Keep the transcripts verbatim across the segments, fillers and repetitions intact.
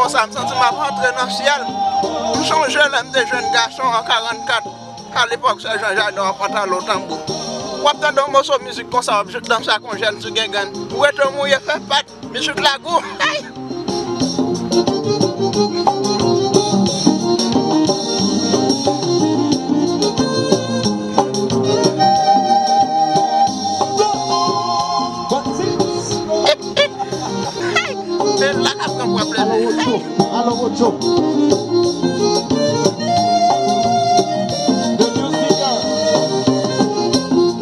Sa, m santi m ap antre nan syèl. M sonje lè m te jèn gason an karannkat, alepòk Sè Jan Jaden w ap pantalon tanbou. W ap tande yon moso mizik konsa, w ap jwenn danse ak yon jèn ti gengèn. Ou rete w mouye fè pat, mizik la gou. Ay! Se la k ap pran pwoblèm. Alo, Rocho. Alo, Rocho. The new singer.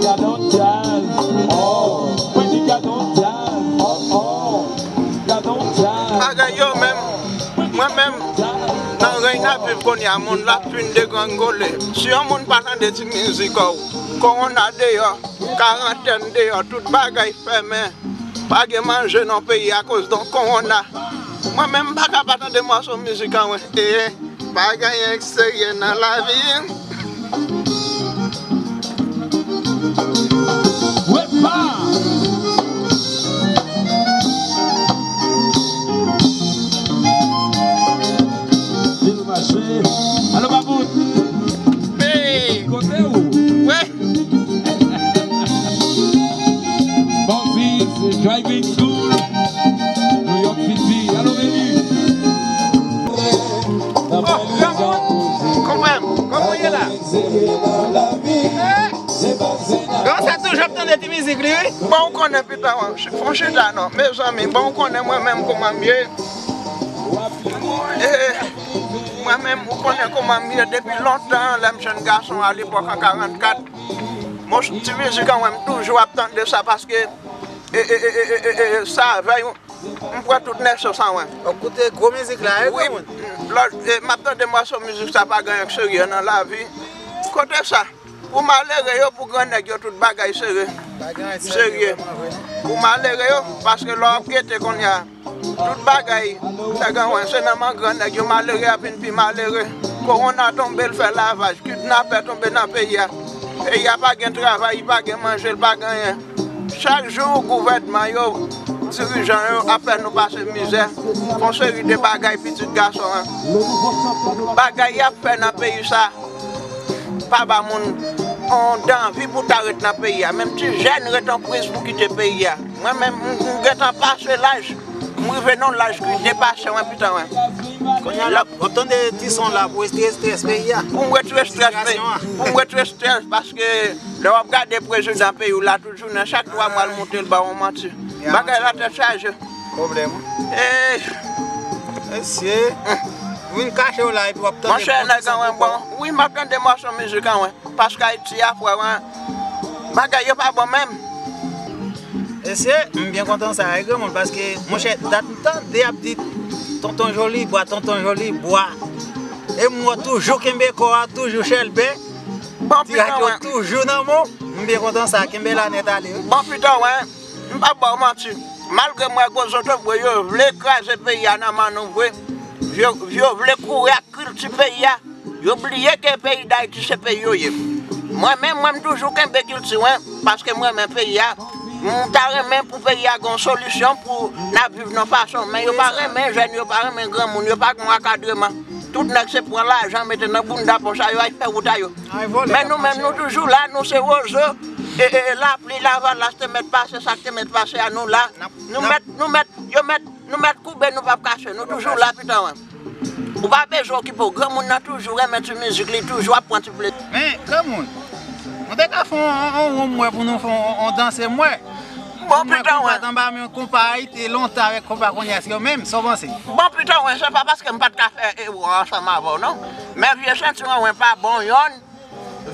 Gadon Jazz. Oh. Mwen di Gadon Jazz. Oh, oh. Gadon Jazz. Bagay yo menm. Mwen menm, nan rèy n ap viv kounye a, monn la fin degrengole. Si yon moun pa tande ti mizik ou, kowona deyò, karantèn deyò, tout bagay fèmen. Pa gen manje nan peyi a akoz de kowona. Mwen menm, m pa ka pa tande mòso mizik an, wi. E, pa gen anyen k serye nan lavi. Wepa! Vil mache. Alo, Mabout. Hey! Kote ou? Wi. Bòfis, driving school, New York City. Alo, Meli. Oh, granmoun, konprann, kòman w ye la? Eh, granmoun sa toujou ap tande ti mizik li, wi. Bon, ou konnen pita, wi. Fon chita non, mezanmi, bon, ou konnen mwen menm kòman m ye. Eh, mwen menm, ou konnen kòman m ye depi lontan, lè m jèn gason, alepòk an karannkat. Mwen, ti mizik an, mwen, m toujou ap tande sa, paske, e, e, sa, vèy, m pran tout nèsans an, mwen. Ou koute gwo mizik la, e, wi, granmoun? Lòt, e, m ap tande mòso mizik sa, pa gen anyen k serye nan lavi. Kote sa? Pou malere yo, pou gran nèg yo, tout bagay sere. Pa gen anyen serye, serye vrèman vre, non. Pou malere yo, paske lè w ap gete kounye a, tout bagay, nèg an wè, se nan men gran nèg yo malere ap vin pi malere. Kowona tonbe, l fè lavaj, kidnapè tonbe nan peyi a. Peyi a pa gen travay, li pa gen manje, l pa gen anyen. Chak jou, gouvènman yo, dirijan yo ap fè nou pase mizè. Yon seri de bagay, pitit gason an. Bagay y ap fè nan peyi sa, pa ba moun on danvi pou ta ret nan peyi a. Menm ti jèn ret an priz pou kite peyi a. Mwen menm, m, m gentan pase laj. M rive nan laj ki depase mwen, pita mwen. Kounye a la, w ap tande ti son la pou retire estrès peyi a. Pou m retire estrès peyi, pou m retire estrès, paske lè w ap gade prezidan peyi w la, toujou nan chak twa mwa l monte, l ba w manti. Bagay la tèt chaje. Pwoblèm. E mesye, vin kache w la epi w ap tande. Monchè, nèg an, mwen bon. Wi, m ap tande mòso mizik an, mwen. Paske Ayiti a, frè, mwen, bagay yo pa bon menm. Mesye, m byen kontan sa, wi, granmoun, paske, monchè, dat m tande y ap di, Tonton Joli Bwa, Tonton Joli Bwa. E m wè w toujou kenbe kò a, toujou chèlbè. Bon, ti radyo toujou nan men w. M byen kontan sa, kenbe la nèt ale, wi. Bon, pita, wi. M p ap ba w manti. Malgre m wè gwo zotobre yo vle kraze peyi a nan men nou vre, yo, yo vle kouri ak kilti peyi a, yo bliye ke peyi Dayiti se peyi yo ye. Mwen menm, mwen, m toujou kenbe kilti mwen, paske m renmen peyi a. M ta renmen pou peyi a gen yon solisyon pou n ap viv nan fason, men yo pa renmen jèn, yo pa renmen granmoun, yo pa gen yon akadreman. Tout nèg se pran lajan, mete nan bounda pòch a yo, al fè wout a yo. Men nou menm, nou toujou la, nou se wozo. E, e, e lapli, lavalas te mèt pase, sa k te mèt pase a, nou la. Nou mèt, nou mèt, yo mèt, nou mèt koube, nou p ap kache, nou toujou la, pita mwen. Ou pa bezwen okipe w, granmoun nan toujou renmen ti mizik, li toujou ap pran ti plezi. Men, granmoun, nou te ka fè yon, yon, yon wonm, m wè, pou nou fè yon, yon danse, m wè. Bon, pita mwen. Konpa t anba men konpa Ayiti lontan avèk konpa kounye a, se yo menm, sa w panse? Bon, pita mwen, se pa paske m pa t ka fè ewo ansanm avè w, non. Men vye sentiman mwen pa bon, yonn.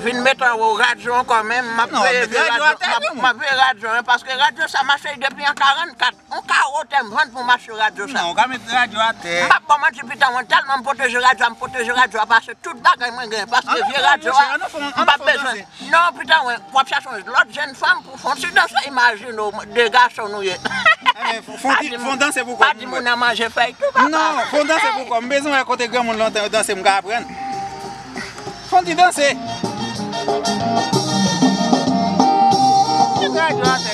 Vin met anwo radyo ankò, men m ap veye vye radyo, m ap, m ap veye radyo, wi, paske radyo sa mache depi an karannkat. On kawo tè m vann pou m achte radyo sa. Non, ou ka met radyo atè. M p ap ba w manti, pita mwen, tèlman m pwoteje radyo a, m pwoteje radyo a pase tout bagay mwen genyen, paske vye radyo a, m p ap bezwen. Non, pita mwen, w ap chache yon lòt jèn fanm pou fè yon ti danse, imajine w, de gason nou ye. Fè yon danse pou kò m. Pa di moun nan manje fèy tou, papa. Non, fè yon danse pou kò m. M bezwen wè kote granmoun lontan yo danse, m ka aprann. Fè yon ti danse. Met radyo atè.